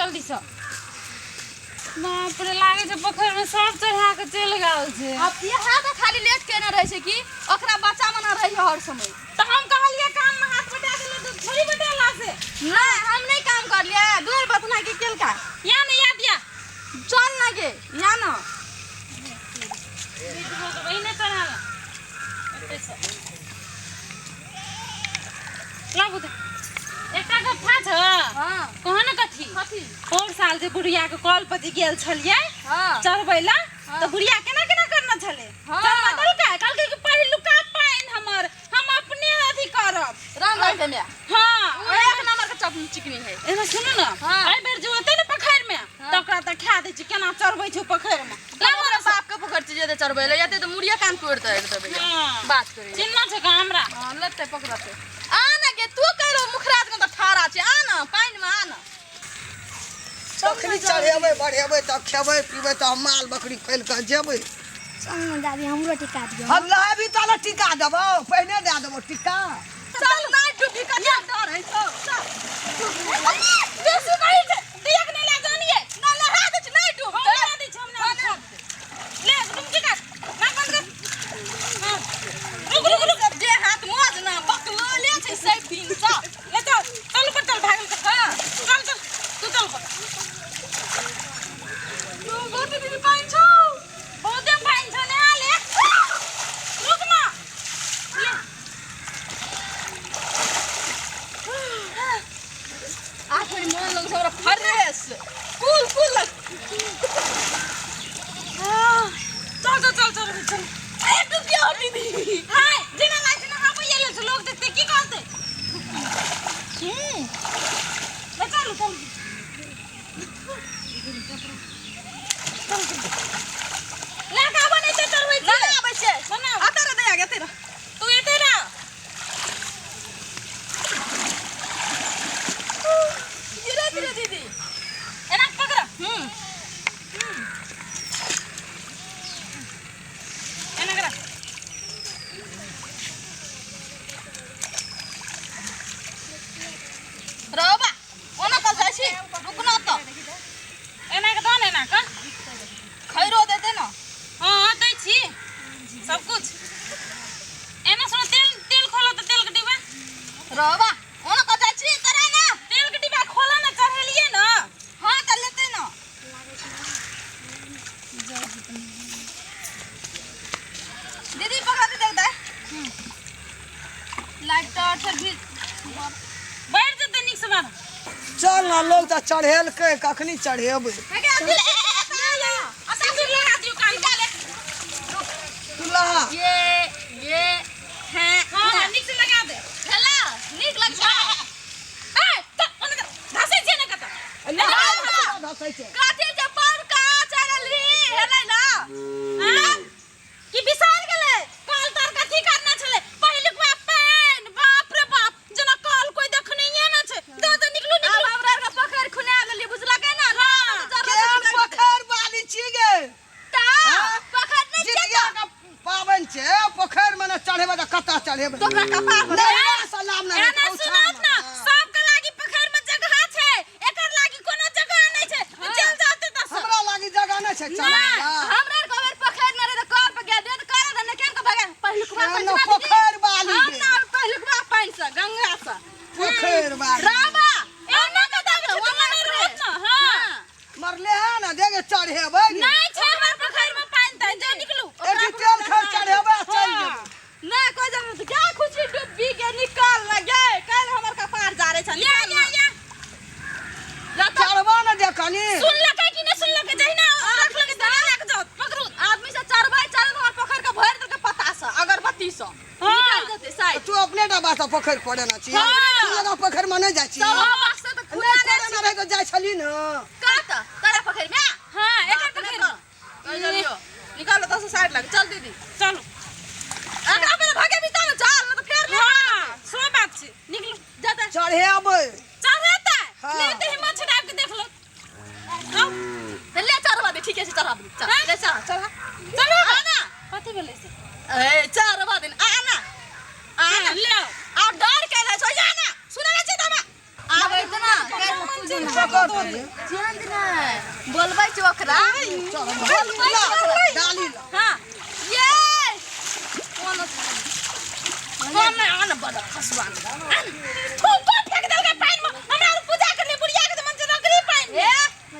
जल्दी से। बाप रे, लागै छै पोखरि में सब चढ़ा के चलि गेल छै। आब इएह तऽ खाली लेट केने रहै छै कि ओकरा बच्चा मना रहै हर समय। तऽ हम कहलियै काम में हाथ बटा देले तऽ थोड़ी बटेला से। नहि, हम नहि काम करलियै, दूर बतना के केलका। या ने याद या। चल ना गे, या ना। वही चढ़ा लाबू तऽ एकटा गप था छ। हाँ। कह ने कथी? कथी? पौर साल जे बुढ़िया के कल पर जे गेल छलियै हाँ। चढ़बै ला, हाँ। तऽ बुढ़िया केना केना करने छलै? हाँ। चढ़बा देलकै, कहलकै कि पहिलुका पानि हमर, हम अपने अथी करब। राम राम के माय। हाँ। ओ एक नंबर के चप चिकनी है। एना सुनू ने, हाँ। एहि बेर जो एतै ने पोखरि में, हाँ। तऽ ओकरा तऽ खा दै छी केना चढ़बै छै पोखरि में। ओकरा बाप के पोखरि छै जे चढ़बै ले एते तऽ मुड़िया कान तोड़ि तोड़ि देबै। हाँ। बात करै। चिन्ना छै का हमरा? हाँ, लेतै पकड़तै। आ ना गे, तू कहिरो मुखराज के तऽ ठाड़ा छै, आ ना पानि मे आ ना। तखनी चढ़ेबै बढ़ेबै तब खेबै पीबै, तऽ हम माल बकरी खोलि कऽ जेबै। चल ने दादी, हमरो टिका दियौ। हम लहेबी तहन टीका देबौ, पहिने दए देबौ टीका। चल ना डूबी, कनिया डर है छौ। चल। बेसी नहीं छै, दियक नहि ला जानिए। ना लहा दै छै, नहि डूब। हम लगा दै छी, हम लगा दै छी। ले डुमकी काट, नाक बंद कर। हाँ। रुक रुक रुक। जे हाथ मोज ना बकलोले छै सब दिन सँ। ले चल, चल ऊपर चल, भागल चल। हाँ, चल चल, तू चल ऊपर। तू बहुत दिन पानि छौ। बहुते पानि छौ, नहा ले। रुक ना। ले। आ थोड़ी मन लग छै हमरा फ्रेश। कुल कुल लग। चल चल चल चल चल। ए डूब गया हो दीदी। हाय, जेना लागै छै नहाबैये लेल छै, लोग देखतै की कहतै? ले चलू चलू। ले के आबऽ नहि छै चढ़बै ना छियै। आबै छै। बना। अते रे दया गे, अते रे। तू एते ना। धीरे धीरे दीदी। एना पकड़। एना करा। रौबा, ओना कल जाइ छी? रुक ना तऽ। एना के दऽ ने, एना के। खैरो देते ना। हाँ, दै छी सब कुछ। एना सुनो, तेल तेल खोलो तऽ तेल के डिब्बा। रौबा, ओना कल जाइ छी? तोरा ना। तेल के डिब्बा खोलो ने, चढ़ेलियै ने। हाँ तऽ लेते ना। दीदी पकड़ा दे देख दे। लाइटर से भी बढ़ि जेतै नीक से बार। चल ना, लोग तऽ चढ़ेलकै, कखनी चढ़ेबै? सिन्दूर लगा दियौ कान में। तू लहा। ये है। हाँ हाँ, नीक से लगा दे। हेला नीक लग छै। ए तऽ ओने तऽ धसै छियै ने कतऽ? धसै छै। कथी जे पर का चलली हेलै ना। आँ? कि बिसरि गेलै कल तर कथी करना छलै? पहिलुकवा पानि, बाप रे बाप, जेना कल कोइ देखनैये ने छै। दऽ दऽ, निकलू आब निकलू। हमरा आरके पोखरि खुना लेली, बुझलकै ना? केहन पोखरि बाली छी गे? ता पोखरि नहि छै। जितिया के पाबनि छै, पोखरि मे ने चढ़ेबै तऽ कतऽ चढ़ेबै? तऽ ओकरा कपार पर नहि, नहि, सलाम नहि। एना सुनत ना, सबके लागी पोखरि में जगह छै, एकर लागी कोनो जगह नहि छै। चल जाते तऽ हमरा लागी जगह नहि छै चढ़ै नहि, ला। हमरा आरके अबेर पोखरि नहि रहै तऽ कर पर गेल, तऽ कर दे ने केन के भगा पहिलुकवा केहन पानि से। पोखरि बाली हम गे? ना पहिलुकवा पानि से, गंगा से। पोखरि बाली। राबा एना के दाग छै, तुम नहि रहत ना। हां। मरले है ना, देखे चढ़ेबै गे। नहि छै हमर पोखरि में पानि, तऽ जो निकलू। एक तेल खर चढ़ेबै आ चलि जेबै। नहीं कोई जरूरत क्या खुशी डूबी के निकाल लगे कल हमर कपार जा रहे छन। या या या। चढ़बा ने दे कनी। सुनलकै कि नहि सुनलकै? जहिना रखलकै तहिना लए कऽ जाओ, पकड़ू। आदमी से चढ़बै चढ़ हमर पोखर के भरि देलकै पत्ता से, अगरबत्ती से। हाँ। निकल जेतै साइड। तू अपने डब्बा से पोखरि कोड़े ना छी? हाँ। तू लगा पोखरि में नहि जाइ छी? सब बात से तऽ नहि खुला कोड़े ना रहै तऽ जाइ छली ने। का तऽ तोरा पोखरि में? हाँ, एकर पोखरि में। निकल निकल तो साइड लग चल दीदी। चलू। एकरा पहिले भगेबी तब ने चल, नहि तऽ फेर ले। हाँ, सो बात छै, निकलू। जेतै। चढ़ेबै। चढ़ेतै। हाँ। ले तऽ हिम्मत छै, आबि के देख लो। आउ। तऽ ले चढ़बा दे, ठीके छै, चढ़ा दे, चल। हाँ? ले चढ़ा चढ़ा। चढ़ो। आ ना। कथी भेलै से? ए चढ़बा दे, आ ना आ ना। ले आउ। आ डर के रहै छौ, जा ना सुनै नै छै तमा आबै तऽ ना। मन पकड़ तोरे। चेंज नहि बोलबै छै ओकरा। चल, ला, डाली ला। हाँ ये कोन कोन आन बड़ खसवा थूको फेंक देलकै पानि में। हमरा आर पूजा करने बुढ़िया के मन से रगड़ी पानि में। ए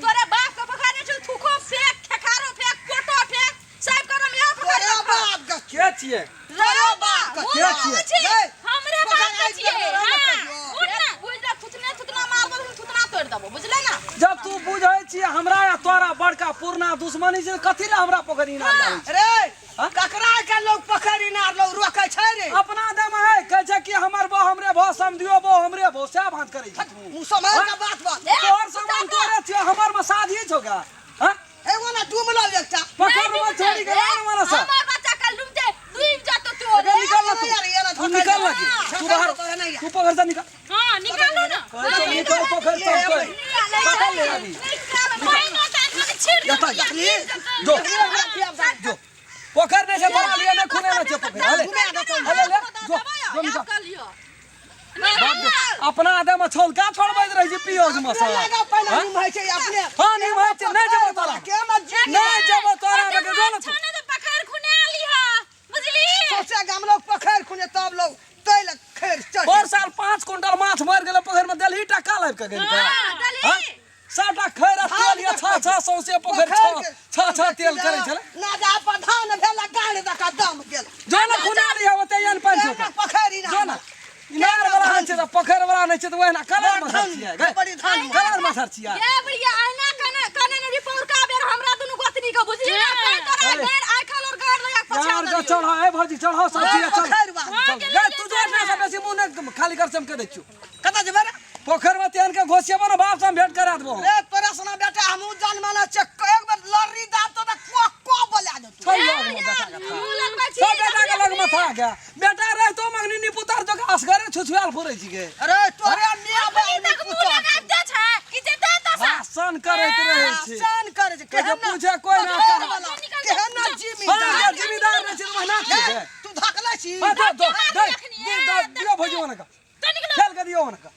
तोरे बाप के पखारे छौ, थूको फेंक, खेखारो फेंक, पोटो फेंक, साहेब करम यहाँ पखारे। तोरे बाप के के छियै? तोरे बाप के के छियै? रे, हमरे बाप के छियै। पकड़ हाँ आबि उठ ना। बुझले, थुथने थुथना मारबो, हम थुथना तोड़ देबो, बुझले ना? जब तू बुझै छी हमरा या तोरा बड़का पुरना दुश्मनी छै, कथी लए हमरा पोखरि इनार लाबै छी? रे हाँ? ककरा के लोग पकड़ इनार लोग रोकै छै रे? अपना दम है, कहै छै कि हमर बो हमरे भो, समधियो बो हमरे भो, सएह बात करै छै तू। मुँह सम्हारि के बात बात। तोहर सामान तोरे छियौ, हमर में साझी छौ गा। हाँ? एगो ना डूबल एकटा। पकड़ में छोड़ी के लान वाला सा। हमर बच्चा कल डूबते डूब जातो तोरे। अरे निकल ना तू। यार, यार, तू निकल ना की। तू बाहर, तू पोखर से निकल। हाँ निकालो ना। कहै छौ निकल पोखर से, कोई पकड़ ले अभी। पानि होता है छीड़ एतऽ देखली? जो जो पोखर नहीं छै तोरा लिए, नहि खुने ना छै पोखर। हले हले ले जो जो निकल। अपना आदे में छोलका छोड़बैत रहै छै पियोज में से। लगा पहिले निभाइ छै अपने। हाँ निभाइ छै, नहि जेबो तोरा। के मत जी। नहि जेबो तोरा बेगर, जो ना तू। छाने तो पकड़ खुने आली हा बुझली। सोचे गाम लोग पखैर खुने तब लोग तैल खैर चढ़। पर साल 5 क्विंटल माछ मरि गेलै पोखरि में, देलही टका लाबि कऽ गेल। हाँ हाँ? सबटा खैर आ तेल या छा छा सौंसे पोखरि छा छा छा तेल करै छलै। ना जा प्रधान भेला गाड़ दका दम गेल। जो ना खुना लिह ओते एहन पानि छौ। पखैर इनार जो ना इनार वाला नहि छै तऽ पोखरि वाला नहि छै तऽ ओहिना कलर मसर छियै गै। बड़ी धान कलर मसर छियै। ये बुढ़िया अहिना कने कने ने रिपोर्ट का बेर हमरा दुनू गोतनी के, बुझली ना? कहीं तोरा अरे। गाड़ आइ खाल और गाड़ लगा के पछा यार देलियौ। चढ़ा ए भौजी, चढ़ाओ सब चीज, चल पोखरि बा। चल गै तू जो अपना से बेसी मुँह नहि खाली कर से हम कह दै छियौ। कतऽ जेबै रे? पोखरि में तेहन के घोसियेबो ने, बाप से हम भेंट करा देबो। रे तोरा सना बेटा हमहूँ जनमाना छै, एक बेर लर्री दाब तो को को बोला देतौ। चल लग में बेटा के था। मुँह लगबै छी। सब बेटा के लग में था गया। बेटा रहितो मगनी निपुतर जो असगरे छुछुआल फुरै छी गे। अरे तोरे मियाँ अखनी बाप तक मुँह लगाबिते छै कि जेतै एतऽ सँ? भाषण करैत रहै छी। शान करे छै। कहै छै केहन ना पूछे कोई ना पोखरि कहा। वाला, केहन ना हाँ जिम्मेदार गे जिम्मेदार नहि छै तऽ ओहिना छियै गे। तू धकले छी। हाँ दो दो दे दे दियो भौजी ओना का। तो निकलो। खेल के दियो ओना का।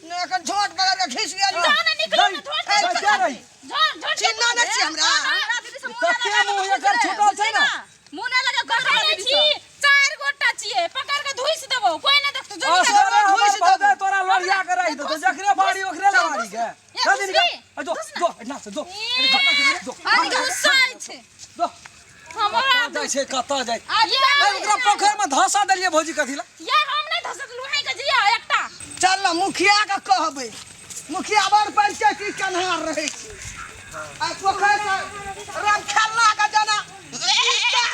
ने एखन झोट पकड़ के घीच गेल। जाओ ना, निकलो ना, झोट दे, पकड़ दे रही। झोट झोट चिन्ह नहि छी हमरा। तते मुँह एकर छूटल छै ना। मुँह नहि लगे पकड़ै गोतनी छी, चारि गोटा छियै, पकड़ के धुसि देबौ, कोई नहि देखतौ। जो निकल। असगरे हमर घुसि देबौ। भौजाइ तोरा लड़िया के राखि देतौ, जकरे बाड़ी ओकरे लड़ाड़ी के। जल्दी निकल। आ जो जो एना से जो। जो गुस्सा छै जो। हमरा। कतऽ जाइ छै, कतऽ जाइ? ये ए, ओकरा पोखरि में धसा देलियै भौजी कथी लए? ये हम नहि धसकलहुँ है के जिया एकटा। चल ना मुखिया के कहबै, मुखिया बड़ पंचायती कन्हार रहै छै। आ पोखरि से राम खेलना के जना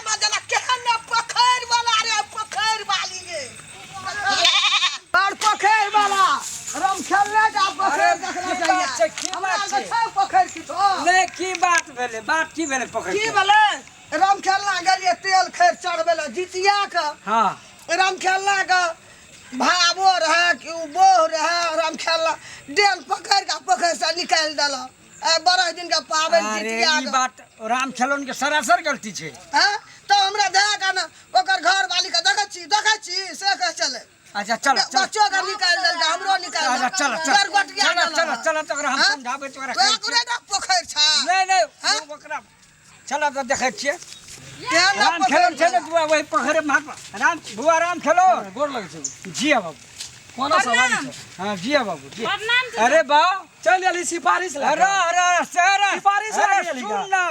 में जना केहन ने पोखरि वाला रे, पोखरि वाली गे, बड़ पोखरि वाला राम खेलने का पोखरि अरे, देखना की बात छै, चाहिए। की हमरा बात आरके छै? छै पोखरि किछो नहि, की बात भेलै? बात की भेलै पोखरि की के? भेलै? राम खेलना गेलियै तेल खैर चढ़बै लए जितिया के। हाँ राम खेलना के भावो रहे कि उ बोह रहे, राम खेलना डेल पकड़ के पोखरि से निकालि देलक। आ 12 दिन के पाबनि अरे जितिया ई के। बात राम खेलौन के सरासर गलती छै। हैं तऽ हमरा दए के ने ओकर घर वाली के देखै छी, देखै छी से कह चले। अच्छा चल चल। बच्चो के निकालि देलकै, हमरो निकालि अच्छा देलकै। चल चल गरगोटिया चल देलक। चल चल, तऽ ओकरा हम हैं? समझाबै तऽ ओकरा तोरा कहै छियै। कोने पोखरि छै? नहि नहि हैं? ओकरा चल तऽ देखै छियै। केहन ने राम खेलौन छै ने पोखरि बुआ, वही पोखरि में राम बुआ राम खेलौन। गोर लगै छै। जी बाबू। कोना सवारी छै? हाँ जी बाबू जी। प्रणाम। अरे बा चलि एली सिफारिश लए अरे कऽ। अरे सर सिफारिश अरे लए गेली सुन गा। ना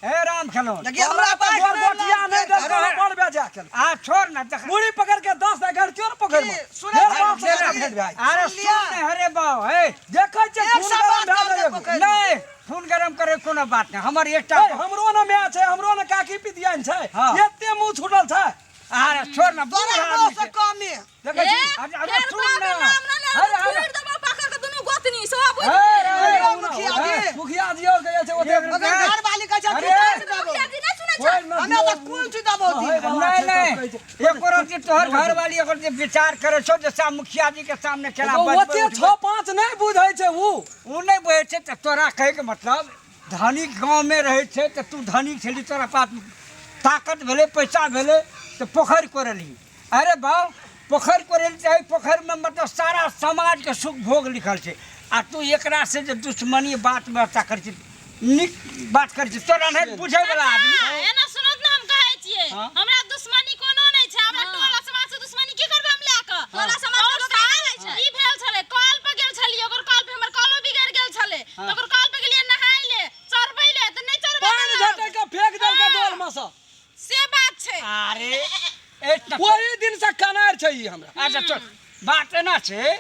हे राम खेलौन। देखिए हमरा तऽ पास गोरगोटिया नहि देलकै, अरे। बड़ बेजा केलकै। आ छोड़ ना देख। मुड़ी पकड़ के 10 दा घर क्यों पोखरि में? की? सुनै फेर छी? बाप से सुनै भेंट छी? भए। अरे सुन लिया। सुन ने अरे बा हे। देखै छियै एक खून सौ गरम बात भए करबै गेलै। पोखरि। नहीं खून गरम करे कोनो बात नहीं, हमर एकटा ए, हमरो ने माय छै, हमरो ने काकी पितियान छै। हाँ। एते मुँह छूटल छै। अरे छोड़ ना तोरा बूढ़ बौह आदमी से छै। कमे। देखै छी? अरे अरे फेर सुन बाप ना। नाम न ले, अरे, अरे। छोड़ि देबौ पकड़ के दुनू गोतनी सब। ए, ए, ए, मुखिया जी। मुखिया जी और गए छै ओते। एक ओकर घर वाली कहै छै अरे। की काटि देबौ। मुखिया जी नहि सुनै छै। कोइ न हमे तऽ कुल चीज देबौ दिन। नहीं नहीं, एको रत्ती तोहर घर वाली अगर जे विचार करे छौ जे सा मुखिया जी के सामने केना बजबै ओते उठबै। 6 5 नहि बुझै छै उ। ओ नहि बुझै छै तऽ तोरा कहैके मतलब धनिक गाँवमे रहै छै तऽ तू धनिक छली, तोरा पास ताकत भेलै, पैसा भेलै तऽ पोखरि कोड़लही। अरे बाउ, पोखरि कोड़ै लए चाही, पोखरिमे मतलब सारा समाजके सुख भोग लिखल छै। आ तू एकरा से जे दुश्मनी बात वार्ता करै छी नीक बात करै छी तोरा नहि बुझै वाला आदमी एना सुनत ना हम कहै छियै हाँ। हमरा दुश्मनी कोनो नहि छै हमरा टोला समाज से दुश्मनी की करबै हम लए कऽ टोला समाज के और लोक साल आबै छै। ई भेल छलै कल पर गेल छलियै ओकर कल पे हमर कलो बिगड़ गेल छलै तऽ ओकर कल पे गेलियै नहाय ले चढ़बै ले तऽ नहि चढ़बै पानि देलक। झटकि के फेंक देलकै डोल में से से बात छै अरे ए त- ओही दिन से कनार छै ई हमरा अच्छा चल बात एना छै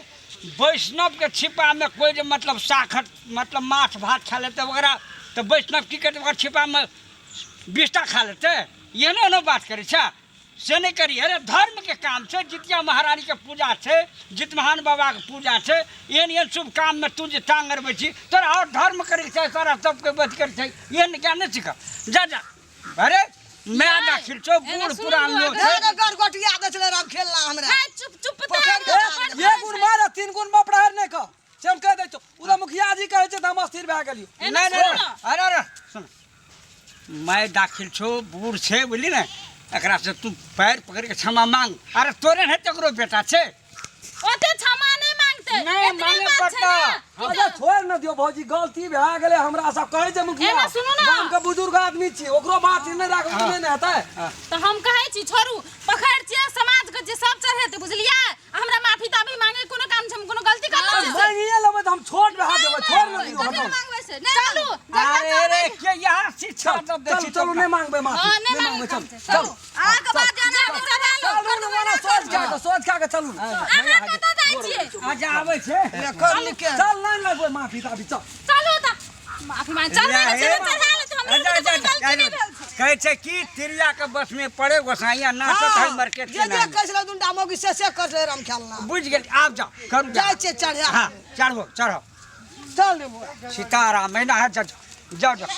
वैष्णव के छिपा में कोई जे मतलब साखत मतलब माछ भात खा लेतै ओकरा तऽ वैष्णव की करतै ओकरा छिपा में बिष्टा खा लेतै एहनो एहनो बात करै छै से नहि करी अरे धर्म के काम छै जितिया महारानी के पूजा छै जितमहान बाबा के पूजा छै एहन एहन शुभ काम में तू जे टांग अड़बै छी तोरा और धर्म करैके छै तोरा सबके बच करै छै एहन ज्ञान नहि सीख जा जा अरे मैं दाखिल छौ बूढ़ पुरान लोग छै रे गरगोटिया दै छलै राम खेलना हमरा हे चुप चुप पकड़ के एक एक गुण मार आ तीन गुण में प्रहर नहि कह से हम कहि दै छौ ओ तऽ मुखिया जी कहै छै तऽ हम अस्थिर भए गेलियौ नहीं नहीं अरे अरे सुन मैं दाखिल छौ बूढ़ छै बुझली ने एकरा से तू पैर पकड़ के क्षमा मांग अरे तोरे नहीं तकरो बेटा छै ओते क्षमा नहि मांगते नहि एतने मांगे बात छै पड़ता। ने। अच्छा छोड़ि ने दियौ भौजी गलती भए गेलै हमरा सब कहै छै मुखिया एना सुनू ने। गाम के बुजुर्ग आदमी छी ओकरो बात नहि राखबै तऽ नहि ने हेतै तऽ हम कहै छी छोड़ू पकड़ छियै समाज के जे सब चढ़ेतै बुझलियै आ हमरा माफी ताफी मांगे के कोनो काम छै हम कोनो गलती करलो छियै से? मांगिए लेबै तऽ हम छोट भए जेबै छोड़ि ने दियौ कथी हटाउ मांगबै से नहि चलू अरे रे के यहाँ शिक्षा दे चलू छी चलू नहि मांगबै माफी हाँ, नहि नहि मांगबै मांगबै चलू चलू। चलू अहाँके बात जाना जाके चढ़ा लो चलू ने ओना सोच खा कऽ सोच खा कऽ चलू ने अहाँ कतऽ जाइ छियै अच्छा आबै छै कर लिखे चल नहि लगबै माफी ताफी चल चलू तऽ माफी मांग चल ने चलू चढ़ा ले तऽ हमरा अच्छा, कोनो अच्छा, गलती नहि भेल छै कहै छै कि तिरिया के बस में पड़े गोसाइया नाचत है मरके जे जे कहै छलै दुनटा मौगी से से कर छलै राम खेलना बुझि गेल आब जाओ करू जाओ। जाइ छियै चढ़ा हाँ चढ़ो चढ़ो चल रे बुआ सीताराम एना है जाओ जाओ जाओ